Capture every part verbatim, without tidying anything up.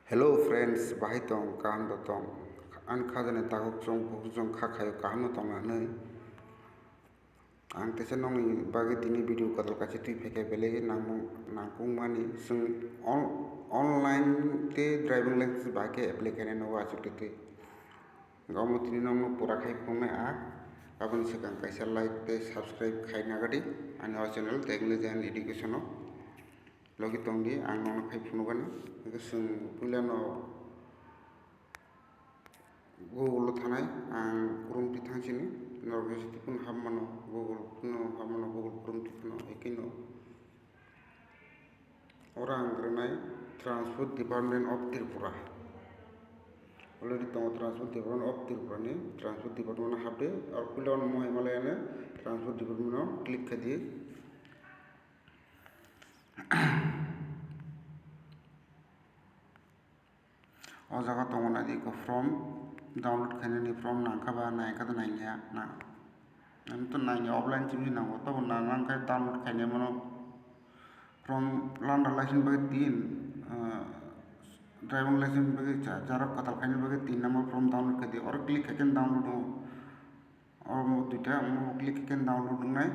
Hello friends, bahai tong, kaham da tong? Ani khajani takhuk chwng bukhuk chwng kha khaio, kaham no tong na hinwi. Ang teisa nokni bagwi tini video kotor kaisa twi phaikha, belai nangmung nangkukmani chwng on-, online tei driving license bahai khe apply khainai nogo achuk twi twi. Omo tini nokno pura khai phunuknai a, aboni swkang kaisa like tei subscribe khai nagadi ani o channel Technology and Education o. Logi tongdi, ang nono khai phunukgani. Hwnkhe chwng puilano Google o thanai, ang Chrome twi thangsini, norok jesa twi phano hapmano, Google phano hapmano, Google Chrome twi phano, ekino. Oro ang rwnai Transport Department of Tripura. Already tongo Transport Department of Tripura ni, Transport Department o hapdi, aro puila ono mohai malai ano Transport Department o click khaidi. O jaga tongo naidi, eko form download khainani form nangkha ba nangya khe nangya na. Ani to nangya, offline simi nango, tobo nang nangkhe download khainai mano. Form learner license bagwi tin, ah, driving license bagwi cha-, jarok kwtal khainai bagwi tin number form download khaidi. Oro click khaikhe download wngo. Oro mo duita mo click khaikhe download wngnai.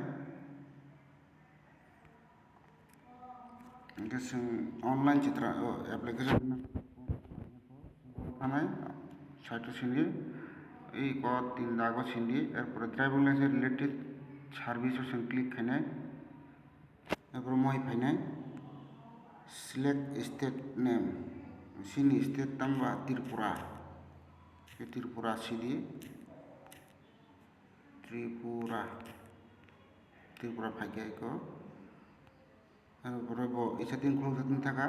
Hwnkhe chwng online chitra, o, application thanai, site o sindi, ei ko tin dago sindi, erpore driving license related service o chwng click khainai, erpore mohai phainai, select state name, chini state tangba Tripura, Tripura sidi. Tripura, Tripura phaikha eko. Ang borok bo isa tin khuluk sa tin thaka.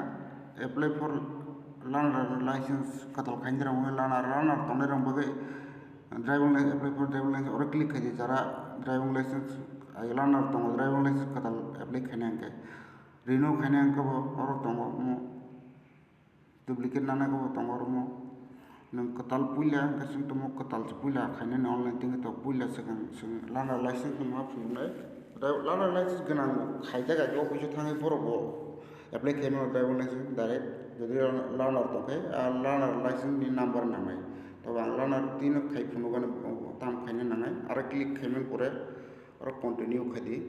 Apply for learner license kwtal khainai rok, learner, learner tongnai rok bagwi driving license, apply for driving license, oro click khaidi, jara driving license, ai learner tongo, driving license kwtal apply khaina hwnkhe, renew khaina hwnkhe bo oro tongo omo. Duplicate nana khe bo tongo oro mo. Nwng kwtal puila hwnkhe chwng tongmo kwtal se puila khainani online tengwi tok puila swkang chwng learner license no ma phunuknai. Learner license gwnang khaijak khe office o thangwi borok bo apply khaimano driver license direct. Jodi learner tongkhe a learner license ni number nangnai. Tobo ang learner twi no khai phunukgani tam khaina nangnai. Aro click khaimani pore oro continue khaidi.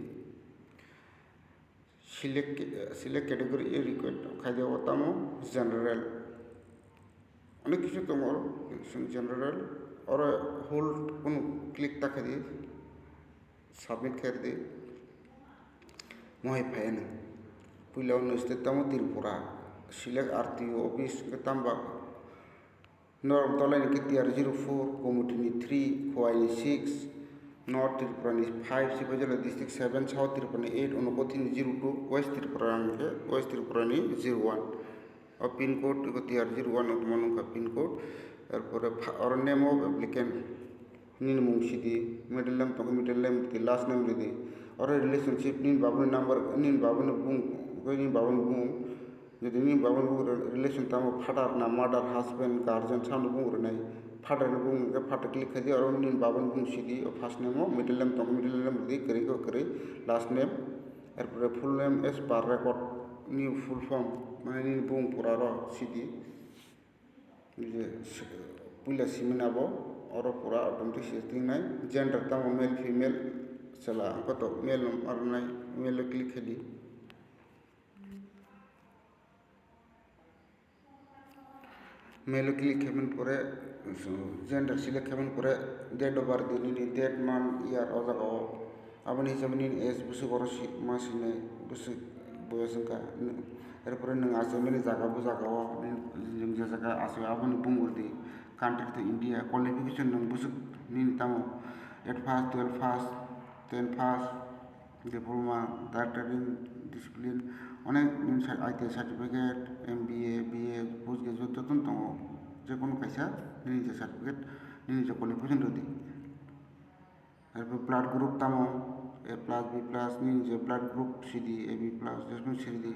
Select, select category required khaidi o tamo general. Onek kisu tongo oro, chwng general, oro hold phone click ta khaidi, submit khaidi, mohai phaiya nw. Puila o nw state tamo Tripura, select R T O office hwnkhe tamo ba. Norok Dolaini khe T R zero four, Komotini three, Khowai ni six, North Tripura ni five, Sipahijala district seven, South Tripura ni eight, Unakoti ni zero two, West Tripura hwnkhe West Tripura ni zero one. O pin code eko T R zero one wngtongma nungkha pin code. Erpore pha-, oro name of applicant, nini mung sidi, middle name tongkhe middle name ridi, last name ridi. Oro relationship nini babuni number, nini babuni bung, nini babuni bung. Jodi nini babani bung re-, relation tamo father na mother, husband, guardian sano bung rwnai. Father ni bung hwnkhe father click khaidi, oro nini babani bung sidi, o first name o middle name tongo, middle name rwdi, kwrwi khe kwrwi, last name, erpore full name as per record ni full form, mane nini bung pura ro sidi. Je, puila simina bo, oro pura automatic setting nai, gender tamo male female, chwla, koto male no ma rwnai, male o click khaidi. Male o click khaimani pore, gender select khaimani pore, date of birth di nini, date, month, year o jaga o. Aboni hisabe nini age bwswk oro si-, ma sinai, bwswk boyos wngkha. Erpore nwng achaimani jaga bo jaga o, nwng je jaga achai aboni bung rwdi. Country to India, qualification nwng bwswk nini tamo eight pass, twelve pass, ten pass, diploma, doctorate in discipline, onek nini sa-, I T I certificate, M B A, B A, post graduate jotono tongo. Jekunu kaisa nini je certificate, nini je qualification rwdi. Arpore blood group tamo, A plus, B plus, nini je blood group sidi, A B plus, jesmano sidi.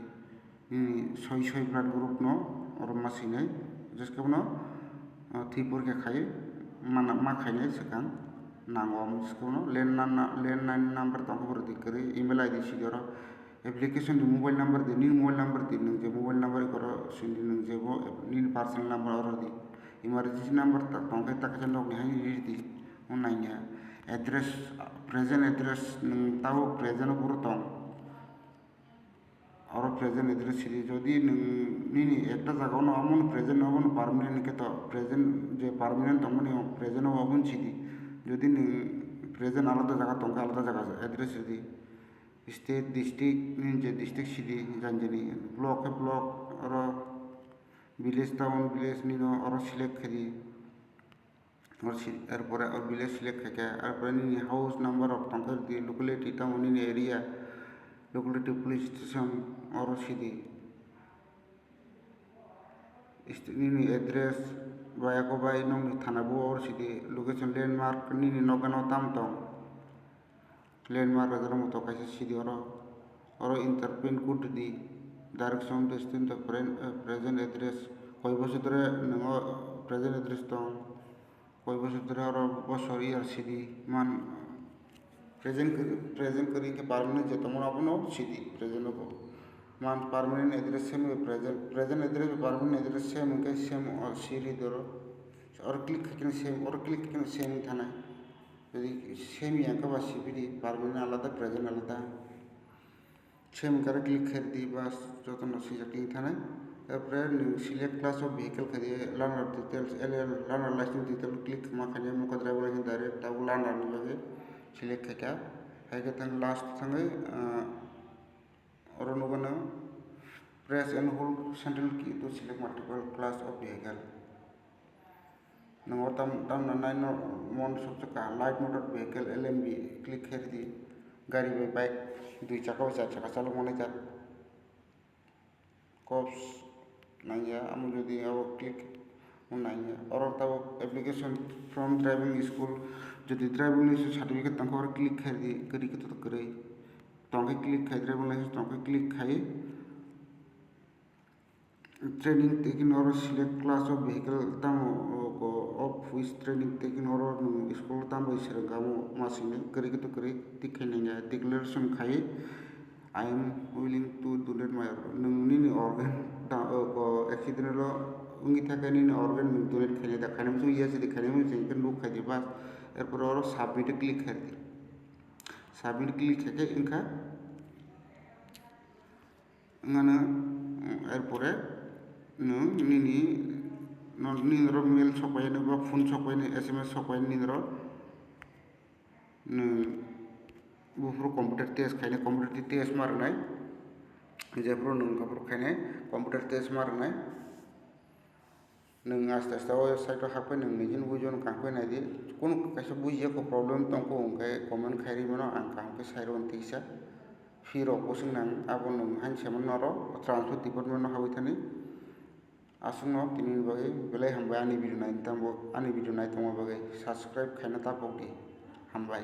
Nini soi soi blood group no oro ma sinai, jeskhe bono, ah, thwi porikha khai mana ma khainai swkang nango, omo jeskhe bono landline na-, landline number tongkhe bo rwdi kwrwi, email I D sidi oro, Application di mobile number di, nini mobile number di, nwng je mobile number koro sindi, nwng je bo nini personal number oro di. Emergency number ta tongkhe ta kaisa nokni hani riri di, o nangya. Address, present address nwng tabuk present o phuru tong. Oro present address sidi, jodi nwng nini ekta jaga ono omono present obono permanent hwnkhe to present je permanent tongmani o present o obono sidi. Jodi nwng present alada jaga tongkhe alada jaga address sidi. State, district, nini je district sidi, janjani block khe block, oro village, town, village nino oro select khaidi. Oro si-, erpore o village select khaikhe, erpore nini house number rok tongkhe di, locality tamo nini area, locality police station oro sidi. Ist-, nini address bai, ako bai nokni thana bo oro sidi, location, landmark, nini nokgano tam tong. Landmark rok oro moto kaisa sidi oro. Oro enter pin code di. Direction, distance to pre-, eh, present address. Koi bosor dhore nwng o present address tong. Koi bosor dhore oro bosor year sidi. Man present kwrwi, present kwrwi hwnkhe permanent je tongmani abono sidi present o bo. Man permanent address same present, present address permanent address same hwnkhe same o siri doro. Oro click khaikhe same, oro click khaikhe same thanai. Jodi same ya khe ba sibidi permanent alada, present alada. Same kare click khaidi bas jotono sijak click thanai. Erpore nwng select class of vehicle khaidi learner details, L L, learner license detail click ma khaidi mokha driver license direct tabuk learner ni bagwi select khaikha. Haikhe thang last thangwi, ah, oro nukgo nwng press and hold central key to select multiple class of vehicle. Nwng o tam, tamno nai no mon sokjak kha, light motor vehicle, L M V, click khe ridi. Gari bai bike, dui chakka bai char chakka chalok manai jak. Cops nangya, amo jodi abo click nangya. Oro tabuk application from driving school, jodi driving license certificate tongkha, oro click khe ridi, kwrwi khe to kwrwi. Tongkhe click khai, driving license tongkhe click khai. Training taking oro select class of vehicle tamo, o, ko, of which training taking oro nwng school tamo swrwng kamo ma sini kwrwi khe to kwrwi tik khai nangya declaration khai, "I am willing to donate my organ." Nwng nini organ ta, o, ko, accident o wngwi thakhe nini organ nwng donate khainai da, khainai muchung yes di, khainai muchung khe nuk khai di bas. Erpore oro submit o click khai di. Submit click khai khe wngkha. Wngmano, mm, erpore nwng nini, no, nini oro mail sokpaiyani ba phone sokpaiyani, S M S sokpaiyani nini oro. Nwng buphuru computer test khainai, computer test ma rwnai. Jephuru nwng buphuru khainai, computer test ma rwnai. Nwng aste aste o website o hakpai nwng nijini buijon kangpai naidi. Kunu kaisa bujiya kho problem tongkho hwnkhe comment khai ri mano, ang kaham khe sai rw tisa. Fee rok bwswk nang abo nwng haini se mano oro transport department no habwi thani. Aswkno tini ni bagwi belai hambai ani video nai tongmo, ani video nai tongma bagwi subscribe khaina ta pokdi. Hambai.